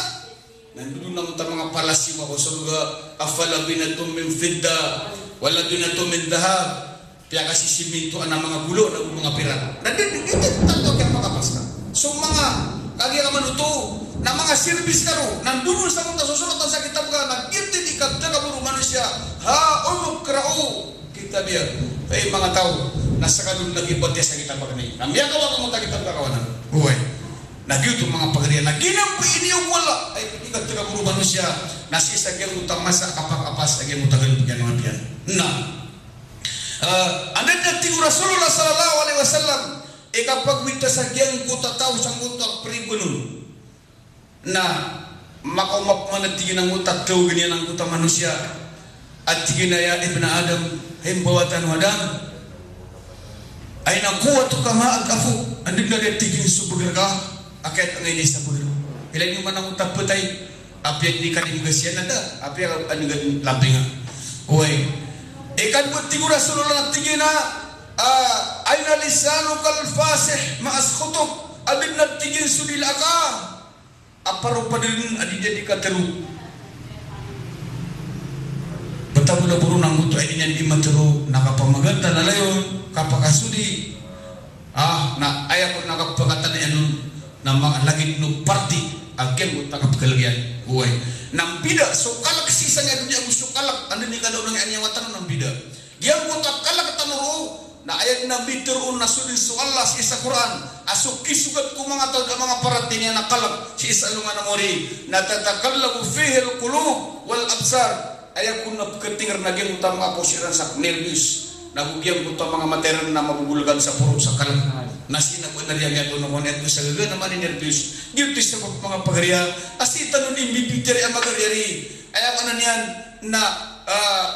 Na ndodon angkoto a manga palasiwa ko sorga, a falabinatun min fiddah, walabinatun min dhahab. Piyakasisimintoan a manga golaw, na go manga pirak. Na di, di, di, di, tanto a kiyapakapas ka. So manga, kagiya ka man oto, na manga sirbis ka ron, na ndodon sangkoto a sosoratan sa kitab ka, na giyoto i di kaptakabor o manosiya, ha'umu iqra'u kitabiyah. Hay manga taw, na skano lagid batiya sa kitab akn. Na miyakawa ka angkoto a kitab ka kawanan. Oway. Na giyoto manga pagari a, na giyanan bo i iniiyog o Allah, ay, di kaptakabor o manosiya, na sii sa giyangkoto a masa a kapakapas, a giyangkoto a galbk iyan a mapiya. Na, ah, anda na tig o Rasulullah sallallahu alaihi wasallam, i kapagowita sa giyangkoto a taw sangkoto a prigon on. Na makaoma pman a tig iyan angkoto a taw, tig iyan angkoto a manosiya a tig iyan a, "Ya ibna Adam, hay mbawataan o Adam, aina quwwatuka ma aqafu?" Anda na tig iyan so bagr ka a kiyatangay niyan sa bagr. Ilay niyo man angkoto a ptay, apiya di ka di mgasiyan anda, apiya anda ka di lampinga. Oway. Ikadowa, tig o Rasulullah, tig iyan a, ah, "Aina lisanukal fasih ma asakhatuk?" Anda na tig iyan so dila ka a paropa dn a di dn di katharo. Btad bo na boron angkoto a aya niyan di matharo, na kapamagantal a layon, kapakasodi. Ah, na aya ko na kapakatana iyan on, na manga lagid o parti a giyangkoto a kapkhalk iyan. Oway. Na mbida so kalk sii sangkaya doniya ago so kalk anda i kadaonang iyan a niyawa tano, na mbida. Giyangkoto a kalk tano roo, na aya dn a mitharo on na so dn so Allah sii sa Qur'an, a so kisogat ko manga taw a manga paratiyaya niyan a kalk sii sa alongan a mori, na tataqallabu fihil qulub wal absar. Aya kon a pkhatingr na giyangkoto a manga poso iran sa nerbiyos, na go giyangkoto a manga mata iran na mabobolagan sa poro sa kalk. Na sii na bo na riyangiyat on a kon aya ko sa gaga na mani nerbiyos. Giyoto i sabap, manga pagari a, a sii tano di mbibitiyarai a magari ari. Aya maana niyan na, ah,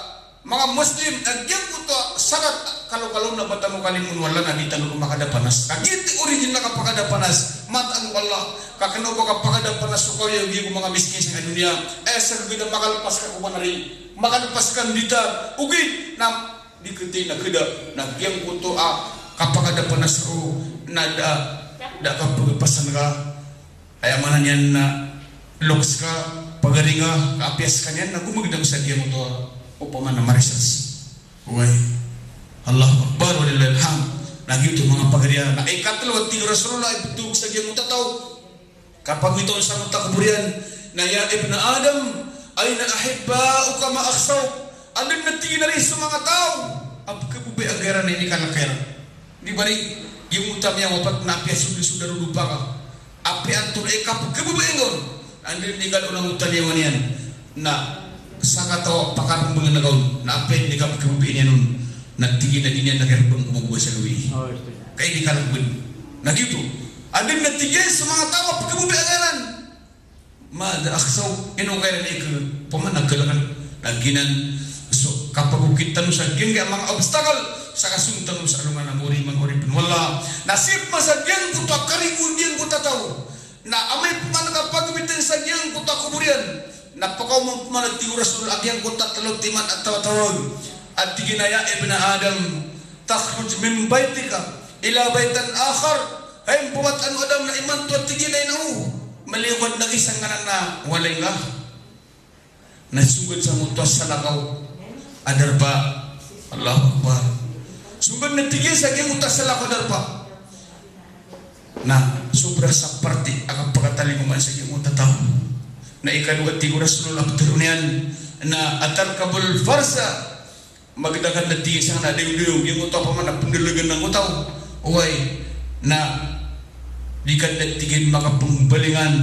manga Muslim, a giyangkoto a sarat, kalokalo na ba tano kalimoon o Allah na di tano makadapanas. Ka giyoto i origin na kapakadapanas, mataan o Allah, ka kna o ba kapakadapanas so kaoyagoyag o manga miskin sangkaya doniya. Aya sa gagawii na makalpas ka ko banari, makalpas ka ndita, ogaid na di khatay na khada, na giyangkoto a kapakadapanas roo na da, da kapagpasan ka. Aya maana niyan na loks ka, pagari ka, ka apiya skaniyan na gomagdam sa giyangkoto a opama na marisas. Oway. Allahu Akbar, walillahil hamd. Na giyoto, manga pagari a. Na ikatlo a tig o Rasulullah, iptog sa giyangkoto a taw, kapagowita on sangkoto a kobor iyan, na, "Ya ibna Adam, aina ahibbauka ma akhshawk?" Anda na tig iyan a ri so manga taw a pkhababayaan ka iran a inikalk iran. Di ba ri, giyangkoto a miyawapat na apiya so dn so darodopa ka, apiya antonaa i kapkhababayaan ka on. Anda i kadaonang oto a niyawa niyan, na sakataw a pakarmbng ka on, na apiya di kapkhababayaan iyan on, na tig iyan a di niyan na karmbng ko magowa sa gawii. Ka inikalk bn. Na giyoto. Anda na tig iyan so manga taw a pkhababayaan ka iran. Madha akhshawk, ino ka iran ikalk, opama na kalk iran. Na giyanan so kapagokit tano sa giyangkaya manga obstacle sa kasong tano sa alongan a mori, manga oripn o Allah. Na sii pman sa giyangkoto a karigo o giyangkoto a taw, na amay pman kapagowita sa giyangkoto a kobor iyan, na pakaoma pman a tig o Rasul a giyangkoto a tlo timan a taw a tawag A tig iyan a, "Ya ibna Adam, takhruj min baytika ila baytin akhar." Hay mbawataan o Adam, na imanto a tig iyan a ino, maliyo ka dn a gii sangkanan a walay ngka. Na songad sangkoto a salakaw a darpa. Allahu Akbar. Songad na tig iyan sa giyangkoto a salakaw a darpa. Na sobra sa parti a kapakatalingoma sa giyangkoto a taw. Na ikadowa, tig o Rasulullah, a ptharoon iyan na, "Atarkabul farsa?" Magda ka dn, tig iyan, sangkanan a dayon-dayon giyangkoto a pamana pndalagan angkoto a taw. Oway, na di ka dn, tig iyan, makapmbalingan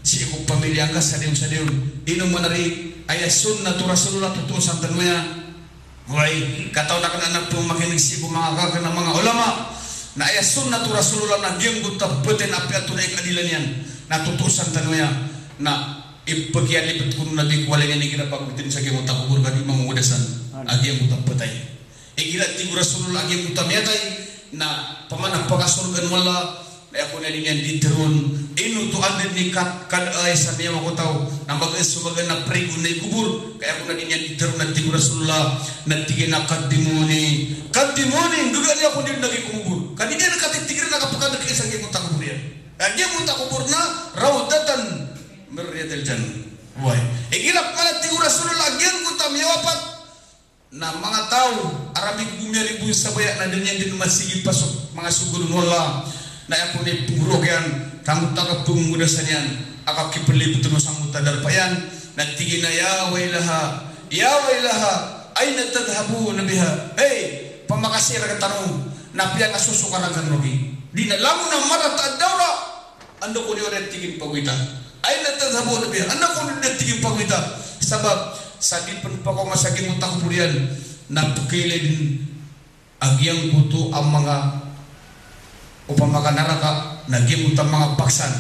sii ko pamilya ngka sa dayon sa dayon. Ino man ari? Aya sunnat o Rasulullah, totoo san tano aya. Oway, katawan akn a pmakinig sii ko manga kakn a manga ulama, na aya sunnat o Rasulullah na giyangkoto a phatay na apiya antonaa i kaadilan iyan, na totoo san tano aya. Na ipkiyalipt ko Nabi ko walay niyan igira pagotn sa giyangkoto a kobor ka di mangoda san a giyangkoto a phatay. Igira, tig o Rasulullah, a giyangkoto a miyatay na pamana pakasorgaan o Allah, na aya kon a di niyan di tharoon, ino oto a anda dn i kat-, kadaa sa miyawa ko taw, na magaan so magaan a prigo na i kobor, ka aya kon a di niyan di tharoon, a tig o Rasulullah, na tig iyan a, "Qaddimuni, qaddimuni, nggaga niyo ako dn lagid ko kobor." Ka di niyan katitigr na kapkadakl sa giyangkoto a kobor iyan. A giyangkoto a kobor na rawdatan min riyadil jannah. Oway. Igira pman, a tig o Rasulullah, a giyangkoto a miyawapat na manga taw a ramig ko miyaribo sa baya na da niyan dn masigi pasok manga sogoron o Allah. Na aya kon i pnggorok iyan sangkoto a kapngoda san iyan a kakiplibtn o sangkoto a darpa iyan, na tig iyan a, "Ya waylaha, ya waylaha, ayna tadhhabuna biha?" Hay, pamakasii rktano, na apiya nga sosokaran kano rogii? Di na langon a marata a dawla. Anda ko niyo aya, tig iyan, pagowita? Ayna tadhhabuna biha? Anda ko niyo aya, tig iyan, pagowita? Sabap sa di pn pakaoma sa giyangkoto a kobor iyan na pkailay dn a giyangkoto a manga, opama ka naraka, na giyangkoto a manga paksan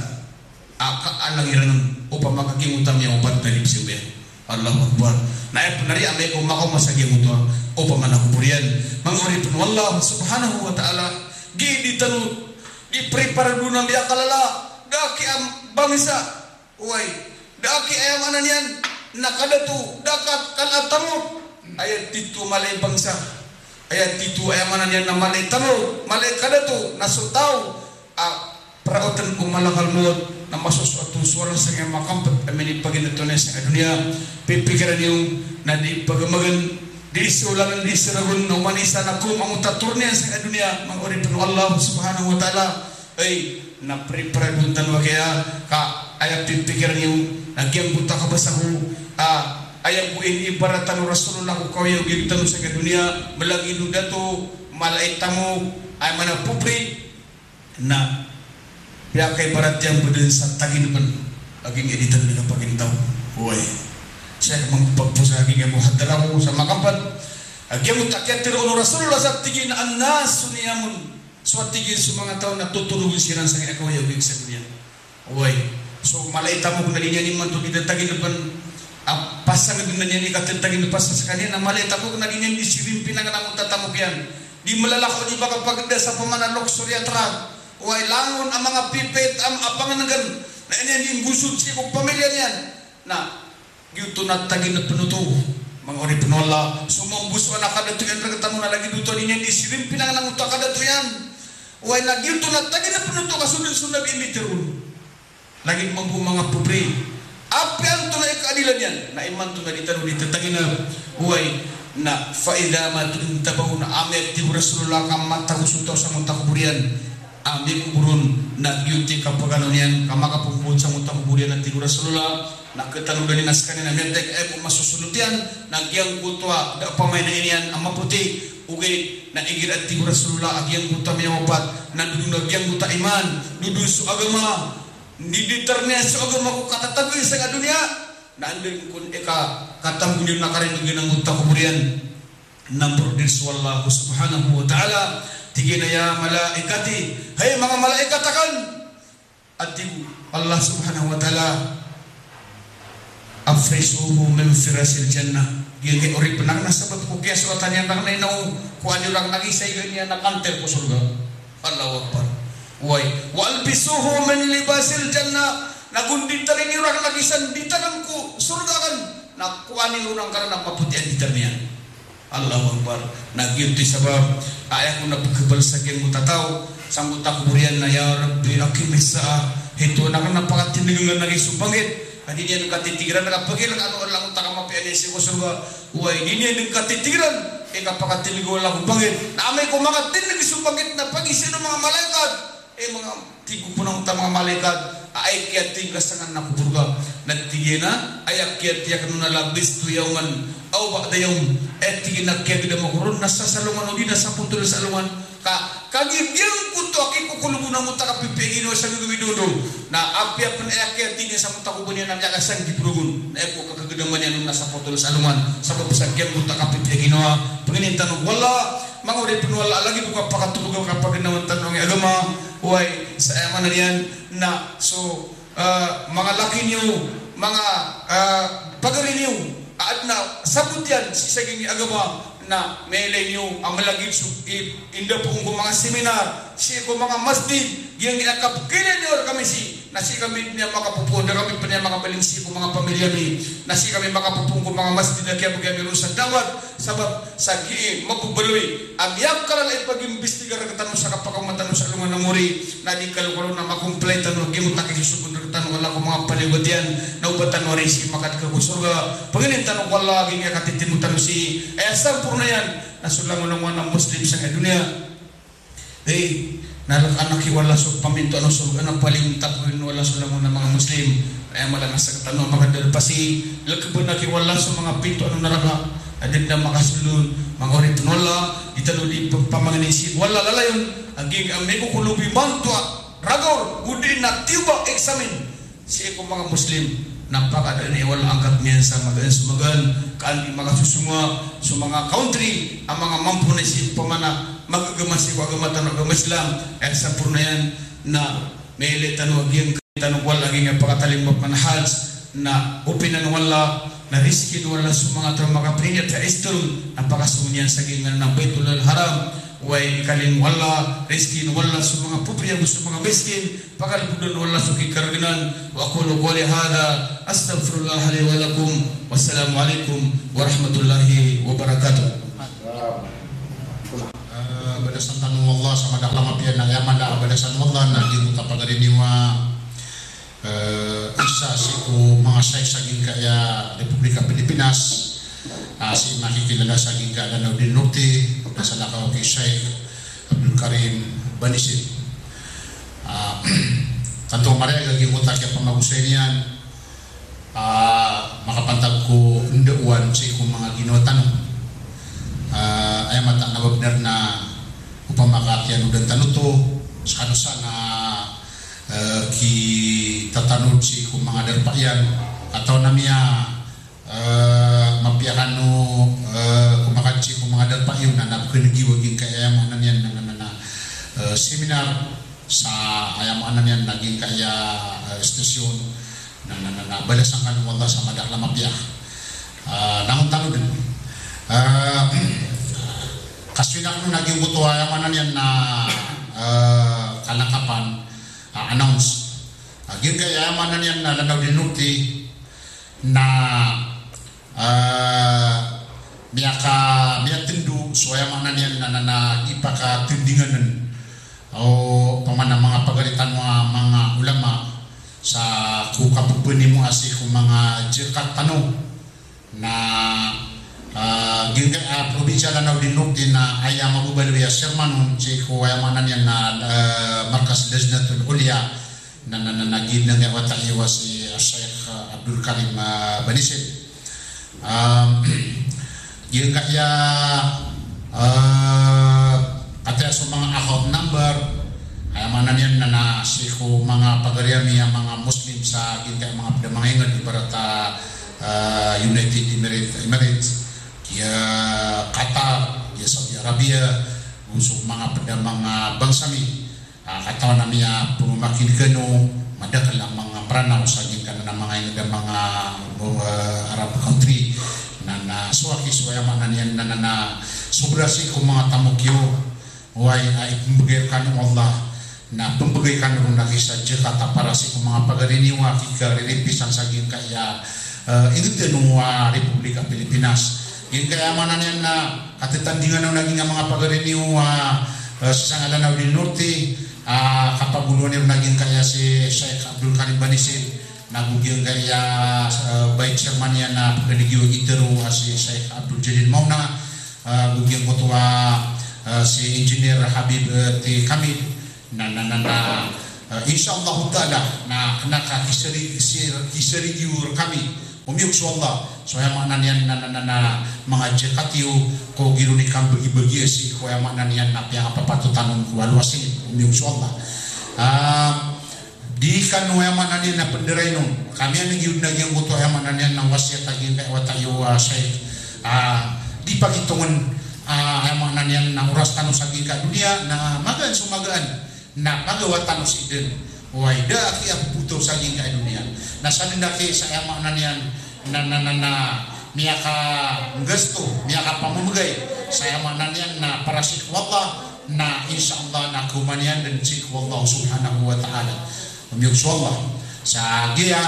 a kaalang iran on, opama ka giyangkoto a miyawapat na di pzambayang. Allahu Akbar. Na aya pn ari, amay ka makaoma sa giyangkoto a opama na kobor iyan, manga oripn o Allah subhanahu wa ta'ala, gii di tano di preparado na miyakalala, da aki a bangsa, oway, da aki, aya maana niyan na kadato, da ka kala a tamok. Aya tito mala i bangsa, aya tito, aya maana niyan na mala i tamok, mala i kadato, na so taw a praotn ko malakal mawt na masosoat on so Allah sangkai a makampet a minipagintaw niyan sangkai a doniya. Pipikirn iyo na di pagamagn, di siolangn, di siragon, na oman i isa na kom angkoto a toor niyan sangkai a doniya, manga oripn o Allah subhanahu wa ta'ala. Ay, na preparado tano a giya, ka aya pipikirn iyo na giyangkoto a kabasa ko, a, aya bo inibarat o Rasulullah ko kaoyagoyag tano sangkai a doniya, mlagid o dato, mala i tamok, aya maana pobre, na piyakaibarat iyan bo dn sa taginpn a giyangkai a di tano di kapagintaw. Oway. Saya ka mangpagposa a giyangkai a muhadara ko sa makampet a giyangkoto a kiyatharoa on o Rasulullah sa tig iyan a, "An-nasu niyamun." So, a tig iyan, so manga taw na totorogn siran sangkai a kaoyagoyag sa doniya. Oway. So mala i tamok na di niyan imanto di taginpn, a pasang dn a niyan i katataginpa sa skaniyan, na mala i tamok na di niyan di sirimpinangan angkoto a tamok iyan. Di mlalakaw di makapagda sa opama na luxury a truck. Oway, langon a manga pipit a, a pangnngkn, na aya niyan di nggosod sii ko pamilya niyan. Na giyoto na taginpn oto, manga oripn o Allah. So mambo so a kadato iyan rktano na lagid oto a di niyan di sirimpinangan angkoto a kadato iyan. Oway, na giyoto na taginpn oto ka so dn so Nabi initharo on. Lagid mambo manga pobre, apiya antonaa i kaadilan iyan, na imanto na di tano di tataginp. Oway, na fa idha matu intaba'u, na amay, a tig o Rasulullah, ka matago so taw sangkoto a kobor iyan, amay ko kobor on, na giyoto i kapagano niyan, ka makapmbowat sangkoto a kobor iyan, a tig o Rasulullah. Na katanodan iyan a skaniyan a miyatay ka aya bo masosonot iyan na giyangkoto a da pamainain iyan a mapoti. Ogaid na igira, a tig o Rasulullah, a giyangkoto a miyawapat na dodon a giyangkoto a iman, dodon so agama, niditar niyan so agama ko katatagoan sangkai a doniya, na anda kon i ka, katambo niyan na karinigan angkoto a kobor iyan. Na mbordir so Allah subhanahu wa ta'ala, tig iyan a, "Ya malaikati, hay manga malaikat akn." A tig o Allah subhanahu wa ta'ala, "Afrishuhu min firashil jannah." Giyangkai a oripn akn na sabap ko kiyasoratan iyan rakn a ino, kowaa niyo rakn a gii sa iga niyan a kanter ko sorga. Allahu Akbar. Oway. "Wa albisuhu min libasil jannah." Na go nditari niyo rakn a gii sa nditar ko sorga akn, na kowaa niyo rakn a mapoti a nditar iyan. Allahu Akbar. Na giyoto i sabap a aya kon a pkhabal sa giyangkoto a taw sangkoto a kobor iyan na, "Ya Rabbi, aqimis saah." Hito na kna a pakatindg angka na giya so bangkit. Ka di niyan katitigiran, ka pagilay ka ano, langon ta ka mapiya niyan sii ko sorga. Oway, di niyan katitigiran i kapakatindg o Allah ko bangkit. Na amay ko makatindg so bangkit na pagiza o manga malaikat. Eh, manga tig o pn angkoto a manga malaikat a aya kiyatindg ka sangkanan a kobor ka. Na tig iyan a aya kiyatindg ka on na labistu yawman aw ba'da yawm. Aya tig iyan a kiyagdam ako ron na sa salongan odi na sapotol sa alongan. Ka, kagiya giyangkoto a kikokolog on angkoto a kapipiya ginawa sa gagawii dondo. Na apiya pn aya kiyatindg iyan sangkoto a kobor iyan na miyakasanggibrog on. Na aya ko kakagdaman iyan on na sapotol sa alongan. Sabap sa giyangkoto a kapipiya ginawa. Pangnin tano ko Allah, manga oripn o Allah, lagid o kapakatolog a kapagnawan tano angkai a agama. Oway, sa aya maana niyan na so, ah, manga laki niyo, manga, ah, pagari niyo a adn a sabot iyan sii sa giyangkai a agama, na mailay niyo a malagid so i-, indapoon ko manga seminar sii ko manga masjid, giyangkai a kapkhailay niyo rkami sii, na sii kami pn iyan makapopoon, da kami pn iyan makabaling sii ko manga pamilya mi, na sii kami makapopoon ko manga masjid a kiyabgay ami ron sa dawat, sabap sa gii mababaloy a miyakalala i pag-imbestiga rktano sa kapakaoma tano sa alongan a mori, na di kalokalo na ma-comply tano a giyangkoto a kisosogoon rktano o Allah ko manga paliyogat iyan, na oba tano ari sii makadka ko sorga. Pangnin tano ko Allah a giyangkai a katitimo tano sii, aya samporna iyan na so langolangon a Muslim sangkai a doniya. Eh, na rk anan ki o Allah so pamintoan o sorga na paliontap on o Allah so langon a manga Muslim. Aya mala na sktano a makadarpa sii, lkbn aki o Allah so manga pintoan o naraka. A da dn a makasold on, manga oripn o Allah, di tano di p-, pamangnin sii ko Allah, lalayon a giyangkai a mikokolog i bantoa, ragor, odi na tiyoba, examine sii ko manga Muslim, na pakadaan iyan o Allah angkat iyan sa magaan so magaan, ka an di makasosongoa so manga country a manga mampo na sii ko pamana magagama sii ko agama tano a agama Islam. Aya samporna iyan na mailay tano a giyangkai tano ko Allah a giyangkai a pakatalingoma pn a Hajj, na openan o Allah, na rizkiin o Allah so manga taw a makapniniyat sa Islam, na pakasong iyan sa giyangkanan a Baitullah al-Haram. Oway, ikalimo o Allah, rizkiin o Allah so manga pobre ago so manga miskin, pakalbodan o Allah so kikargnan. Wa aqulu qawli hadha, astaghfirullaha li wa lakum. Wassalamu alaikum warahmatullahi wabarakatuh. Ah, balasan tano o Allah sa madakl a mapiya na aya mala a balasan o Allah na giyangkoto a pagari niyo a Eh, isa sii ko manga shaykh sa giyangkaya Republika Pilipinas, ah, sii makikilala sa giyangkaya Lanao Din Norte, na salakaw ki Shaykh Abdul Karim Banisin. Ah, tanto a marayag a giyangkoto a kiyapamagosay niyan, ah, makapantag ko ndaowan sii ko manga ginawa tano. Ah, aya mataan a ba bnar na opama ka kiyanodan tano oto, skano sa na eh, kitatanod sii ko manga darpa iyan, katawan ami a, eh, mapiya kano, eh, komakad sii ko manga darpa iyan na, na pkhan'g iyo a giyangkaya aya maana niyan na, na, na, na, eh, seminar sa aya maana niyan na giyangkaya, eh, station na, na, na, na balasan kano o Allah sa madakl a mapiya. Eh, langon tano dn. Eh, kasoy akn on a giyangkoto aya maana niyan na, eh, kalakapan, ah, announce. Ah, giyangkaya aya maana niyan na Lanao Din Norte na, ah, miyaka, miyatndo so aya maana niyan na, na, na ipakatindinganan o pamana manga pagari tano a manga ulama sa ko kapphanimoa sii ko manga zakat tano. Na, ah, giyangkaya, ah, probinsiya Lanao Din Norte na aya mababaloy a chairman on sii ko aya maana niyan na, ah, Markaz Lajnatul Ulya na, na, na, na giyangkaya wata iyo a si, ah, Shaykh, ah, Abdul Karim, ah, Banisin. Ah, giyangkaya, ah, kataya so manga account number, aya maana niyan na, na sii ko manga pagari ami a manga Muslim sa giyangkaya manga pd a manga ingd, ibarat a ah, United Emirates, Emirates, kiya Qatar, kiya Saudi Arabia, go so manga pd a manga bangsa mi. Ah, katawan ami a pmamakin'g kano, madakl a manga Mranaw sa giyangkanan a manga ingd a manga, ah, Arab country. Na, na, so aki so aya maana niyan na, na, na, sobra sii ko manga tamok iyo. Oway, a ipmbgay rkano o Allah, na pmbgay kano ron a gisa zakat a para sii ko manga pagari niyo a kikariripis sa giyangkaya, eh, ingd tano a Republika Pilipinas. Giyangkaya maana niyan na katatandingan o na giyangkaya manga pagari niyo, ah, eh, sii sa Lanao del Norte, ah, kapagolowan iyo na giyangkaya si Sheikh Abdul Karim Banisil, na go giyangkaya, eh, vice chairman iyan na pagari niyo itero, ah, si Sheikh Abdul Jalil Mauna, ah, go giyangkoto a, eh, si Engineer Habib, eh, T Kamil, Na, na, na, na, eh, insha Allahu Ta'ala, na, na ka kisari, sir, kisari giyor kami. Omiyog so Allah. So, aya maana niyan na, na, na, na, manga jakat iyo, ko giro ni kambagi-bagi sii ko aya maana niyan na piyakapapatot tano ko alwasing. Omiyog so Allah. Ah, di kano aya maana niyan na penderay non. Kami an giyo na giyangkoto aya maana niyan na wasiyat a giyangkaya wata iyo, ah, Sheikh. Ah, di pagitongen, ah, aya maana niyan na oras tano sa giyangkaya doniya, na magaan so magaan. Na pagawa tano sii den. Oway, da aki a boboto sa giyangkaya doniya. Na sa den aki sa aya maana niyan na, na, na, na, miyakanggasto, miyakapamamegay sa aya maana niyan na para sii ko Allah, na insha Allah na kaoma niyan den sii ko Allah subhanahu wa ta'ala. Omiyog so Allah. Sa giya,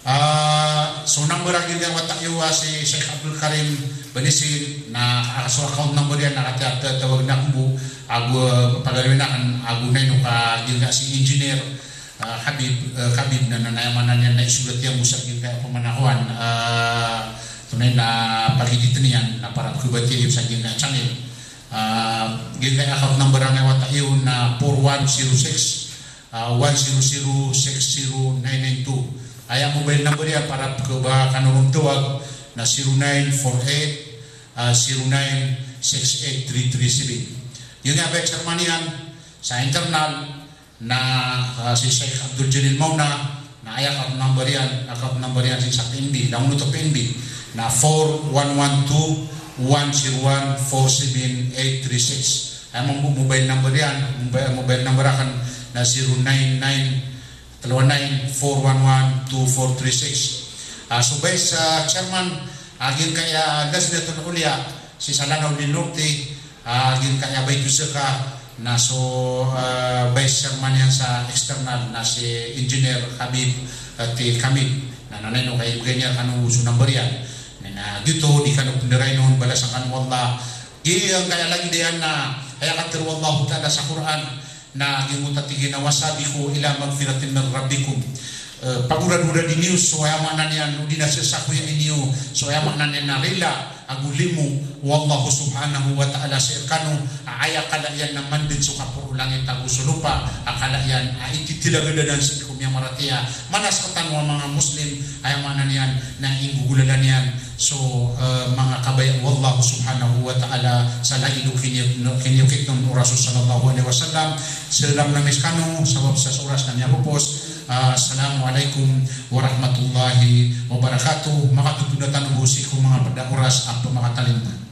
Ah, so number a giyangkaya wata iyo a si Sheikh Abdul Karim Banisil, na, ah, so account number iyan na kataya tatawag na kembo, ago, ah, pagalawen aken, ago na ino ka giyangkaya si Engineer, ah, Habib, eh, Habib na, na, na aya maana niyan na isogat iyan bo sa giyangkaya pamanakowan, ah, tonay na pagiditen iyan, na para pekebatiya iyo sa giyangkaya channel. Ah, giyangkaya account number a giyangkaya wata iyo na four one zero six, Ah, one zero zero six zero nine nine two. Aya mobile number iyan para pekeba kano ron tawag na zero nine four eight, ah, zero nine six eight three three seven. Giyangkaya vice chairman iyan sa internal na, ah, si Sheikh Abdul Jalil Mauna, na aya account number iyan, account number iyan sii sa P N B, langon oto P N B, na four one one two one zero one four seven eight three six. Aya mo-, mobile number iyan, mobile, mobile number aken na zero nine nine, telo nine, four one one, two four three six. Ah, so vice, ah, chairman, ah, giyangkaya Lajnatul Ulya sii sa Lanao del Norte, ah, giyangkaya Baitul Zakah, na so, ah, vice chairman iyan sa external na si Engineer Habib, ah, T Kamil. Na, na, na ino ka ibegay niyan kano so number iyan. Na, na giyoto, di kano penderay non, balasan kano o Allah. Giyangkaya lagid iyan na aya katero o Allahu Ta'ala sa Qur'an, na giyangkoto a tig iyan a, "Wasabiqu ila magfiratin min rabbikum." Eh, pagoradoraden iyo so aya maana niyan, odi na sesakoyai niyo so aya maana niyan na rila ago limo o Allah subhanahu wa ta'ala sii rekano, a aya kala iyan na manded so kaporo o langit ago so lopa, a kala iyan a ititelagedanan sii ko miyamaratiyaya. Mana sekatano a manga Muslim, aya maana niyan na inggogolalan iyan so, eh, manga kabaya o Allah subhanahu wa ta'ala sa lagid o kiniyo-, kiniyokit on o Rasul sallallahu alaihi wasallam. Salam na mi sekano, sabap sa so oras na miyapopos. Ah, assalamu alaikum warahmatullahi wabarakatuh. Makatotoda tano bo sii ko manga ped a oras a pemakatalingoma.